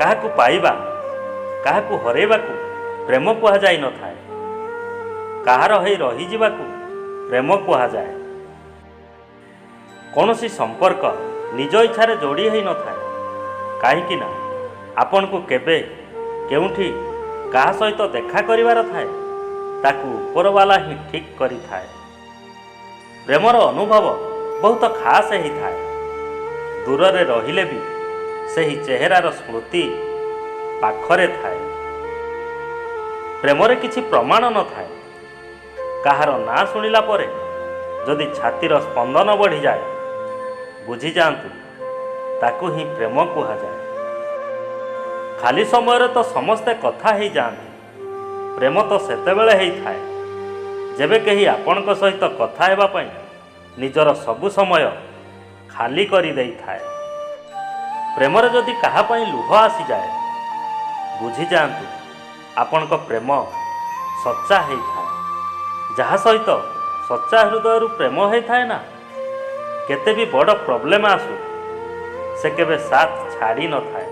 କାହାକୁ ପାଇବା, କାହାକୁ ହରେଇବାକୁ ପ୍ରେମ କୁହାଯାଇନଥାଏ। କାହାର ହେଇ ରହିଯିବାକୁ ପ୍ରେମ କୁହାଯାଏ। କୌଣସି ସମ୍ପର୍କ ନିଜ ଇଚ୍ଛାରେ ଯୋଡ଼ି ହେଇନଥାଏ, କାହିଁକି ନା ଆପଣଙ୍କୁ କେବେ, କେଉଁଠି, କାହା ସହିତ ଦେଖା କରିବାର ଥାଏ, ତାକୁ ଉପରବାଲା ହିଁ ଠିକ୍ କରିଥାଏ। ପ୍ରେମର ଅନୁଭବ ବହୁତ ଖାସ୍ ହେଇଥାଏ। ଦୂରରେ ରହିଲେ ବି ସେହି ଚେହେରାର ସ୍ମୃତି ପାଖରେ ଥାଏ। ପ୍ରେମରେ କିଛି ପ୍ରମାଣ ନଥାଏ। କାହାର ନାଁ ଶୁଣିଲା ପରେ ଯଦି ଛାତିର ସ୍ପନ୍ଦନ ବଢ଼ିଯାଏ, ବୁଝିଯାଆନ୍ତୁ ତାକୁ ହିଁ ପ୍ରେମ କୁହାଯାଏ। ଖାଲି ସମୟରେ ତ ସମସ୍ତେ କଥା ହେଇଯାଆନ୍ତି। ପ୍ରେମ ତ ସେତେବେଳେ ହେଇଥାଏ, ଯେବେ କେହି ଆପଣଙ୍କ ସହିତ କଥା ହେବା ପାଇଁ ନିଜର ସବୁ ସମୟ ଖାଲି କରିଦେଇଥାଏ। ପ୍ରେମରେ ଯଦି କାହା ପାଇଁ ଲୁହ ଆସିଯାଏ, ବୁଝିଯାଆନ୍ତୁ ଆପଣଙ୍କ ପ୍ରେମ ସଚ୍ଚା ହେଇଥାଏ। ଯାହା ସହିତ ସଚ୍ଚା ହୃଦୟରୁ ପ୍ରେମ ହେଇଥାଏ ନା, କେତେ ବି ବଡ଼ ପ୍ରୋବ୍ଲେମ୍ ଆସୁ, ସେ କେବେ ସାଥ ଛାଡ଼ି ନଥାଏ।